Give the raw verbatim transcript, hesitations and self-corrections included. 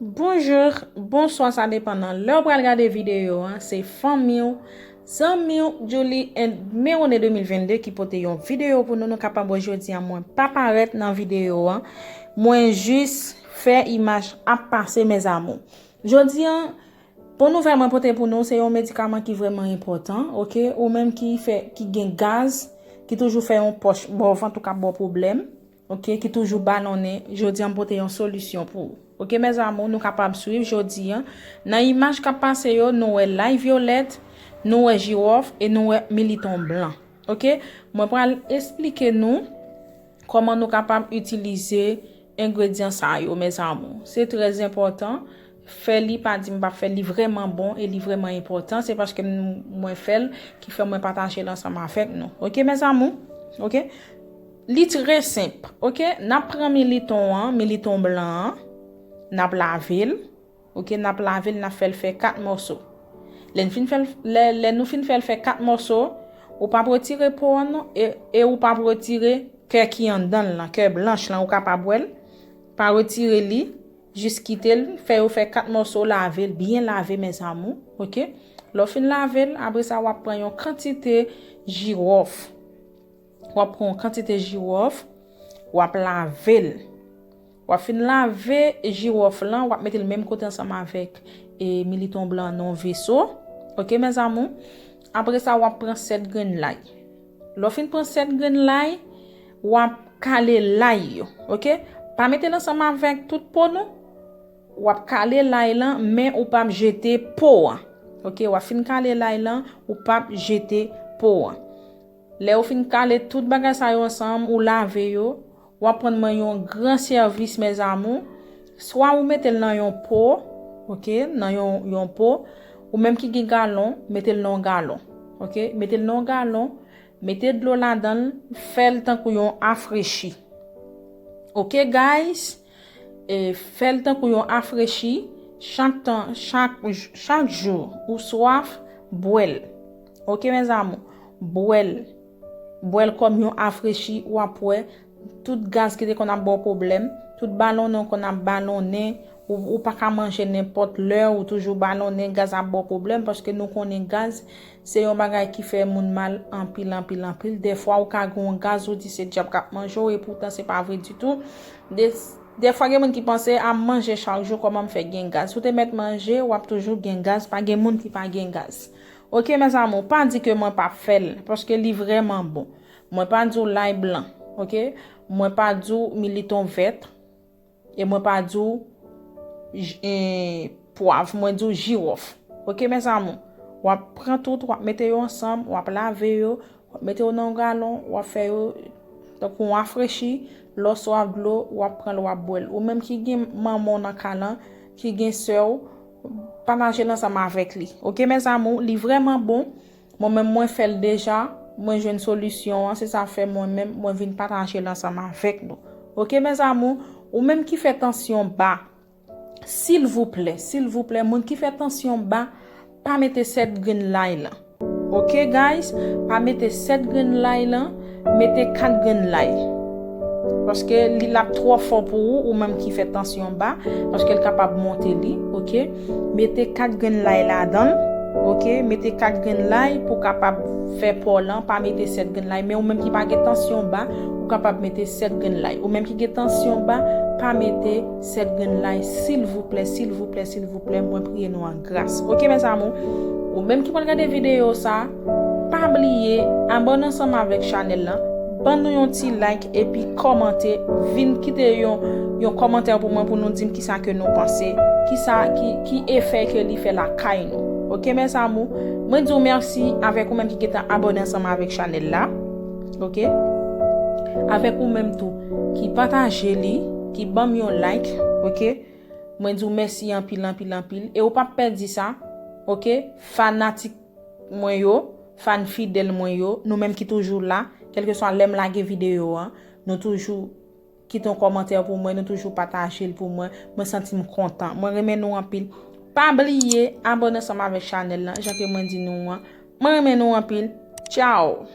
Bonjou, bonswa, sa depann nan lè w pral gade videyo an. Se fanmi w, zanmi w, Julie and Meone de mil vennde ki pote yon videyo pou nou. Nou kapab wè jodi a mwen pa parèt nan videyo an. Mwen jis fè imaj ap pase, mes amours. Jodi a, bon nouvèl mwen pote pou nou, se yon medikaman ki vrèman enpòtan, oke? Ou menm ki fè, ki gen gaz, ki toujou fè yon pòch bò vant ou k ap ba w pwoblèm, oke, ki toujou balonnen, jodi a m pote yon solisyon pou ou. Oke, mes amours, nou kapab swiv jodi a. Nan imaj k ap pase yo, nou wè lay vyolèt, nou wè jiwòf e nou wè militon blan. Oke, mwen pral esplike nou kòman nou kapab itilize engredyan sa yo, mes amours. Se trè enpòtan. Fè li, pa di m p ap fè, li vrèman bon e li vrèman enpòtan. Se paske m, mwen fè l ki fè mwen pataje l ansanm avèk nou. Oke, mes amours? Oke? Li trè senp. Oke? N ap pran militon an, militon blan an, n ap lave l. Oke? N ap lave l, n ap fè l fè kat mòso. Lè n fin fè l, lè, lè nou fin fè l fè kat mòso, ou p ap retire po an non, e, e ou p ap retire kè ki anndan l lan, kè blanch lan, ou kapab wè l. Pa retire li, jis kite l, fè yo fè kat mòso, lave l, byen lave, mes amours, oke? Lè w fin lave l, apre sa, w ap pran yon kantite jiwòf. W ap pran yon kantite jiwòf, w ap lave l. W ap fin lave jiwòf lan, w ap mete l menm kote ansanm avèk, e, militon blan nan yon veso. Oke, mes amours? Apre sa, w ap pran sèt grenn lay. Lè w fin pran sèt grenn lay, w ap kale lay yo, oke? Pa mete l ansanm avèk tout po non. W ap kale lay lan, men ou p ap jete po an. Oke, w ap fin kale lay lan, ou p ap jete po an. Lè ou fin kale tout bagay sa yo ansanm, ou lave yo, w ap rann mwen yon gran sèvis, mes amours. Swa ou mete l nan yon po, oke, nan yon, yon po, ou menm ki gen galon, mete l nan yon galon, oke, mete l nan yon galon, mete dlo ladan l, fè l tankou yon afrechi. Oke, guys? E, fè l tankou yon afrechi, chak tan, chak, chak jou ou swaf, bwè l. Oke, mes amours? Bwè l. Bwè l kòm yon afrechi, w ap wè tout gaz ki te konn ap ba w pwoblèm, tout balonnen w konn ap balonnen, ou, ou pa ka manje nenpòt lè, ou toujou balonnen, gaz ap ba w pwoblèm, paske nou konnen gaz, se yon bagay ki fè moun mal anpil, anpil, anpil. Dèfwa, ou ka gen yon gaz, ou di se dyab k ap manje w, epoutan se pa vre ditou. De, dèfwa, gen moun ki panse, a, m manje chak jou, kòman m fè gen gaz? Si w te mèt manje, w ap toujou gen gaz, pa gen moun ki pa gen gaz. Oke, mes amours, pa di ke mwen p ap fè l, paske li vrèman bon. Mwen pa di w lay blan, oke? Mwen pa di w militon vèt, e mwen pa di w j-, e, pwav, mwen di w jiwòf. Oke, mes amours? W ap pran tout, w ap mete yo ansanm, w ap lave yo, w ap mete yo nan yon galon, w ap fè yo tankou yon afrechi, lè w swaf dlo, w ap pran l, w ap bwè l. Ou menm ki gen manman w nan kay lan, ki gen sè w, pataje l ansanm avèk li. Oke, mes amours, li vrèman bon. Mwen menm, mwen fè l deja, mwen jwenn solisyon an, se sa fè mwen menm, mwen vin pataje l ansanm avèk nou. Oke, mes amours, ou menm ki fè tansyon ba, silvouplè, silvouplè, moun ki fè tansyon ba, pa mete sèt grenn lay lan. Oke, guys, pa mete sèt grenn lay lan, mete kat grenn lay. Paske li l ap twò fò pou ou, ou menm ki fè tansyon ba, paske l kapab monte li, oke? Mete kat grenn lay ladan l, oke? Mete kat grenn lay pou kapab fè po lan, pa mete sèt grenn lay. Men ou menm ki pa gen tansyon ba, ou kapab mete sèt grenn lay. Ou menm ki gen tansyon ba, pa mete sèt grenn lay, silvouplè, silvouplè, silvouplè, mwen priye nou an gras. Oke, mes amours? Ou menm ki pral gade videyo sa, pa bliye abòne ansanm avèk chanèl lan, ban nou yon ti like epi kòmante, vin kite yon, yon kòmantè pou mwen, pou nou di m kisa ke nou panse, kisa, ki, ki efè ke li fè lakay nou. Oke, mes amours? Mwen di w mèsi avèk ou menm ki gentan abòne ansanm avèk chanèl la. Oke? Avèk ou menm tou ki pataje li, ki ban m yon like, oke? Mwen di w mèsi anpil, anpil, anpil. E ou p ap pèdi sa, oke? Fanatik mwen yo, fan fidèl mwen yo, nou menm ki toujou la, kèlkeswa lè m lage videyo an, nou toujou kite yon kòmantè pou mwen, nou toujou pataje l pou mwen. Mwen santi m kontan. Mwen renmen nou anpil. Pa bliye abòne ansanm avèk chanèl lan, jan ke mwen di nou an. Mwen renmen nou anpil. Tchao!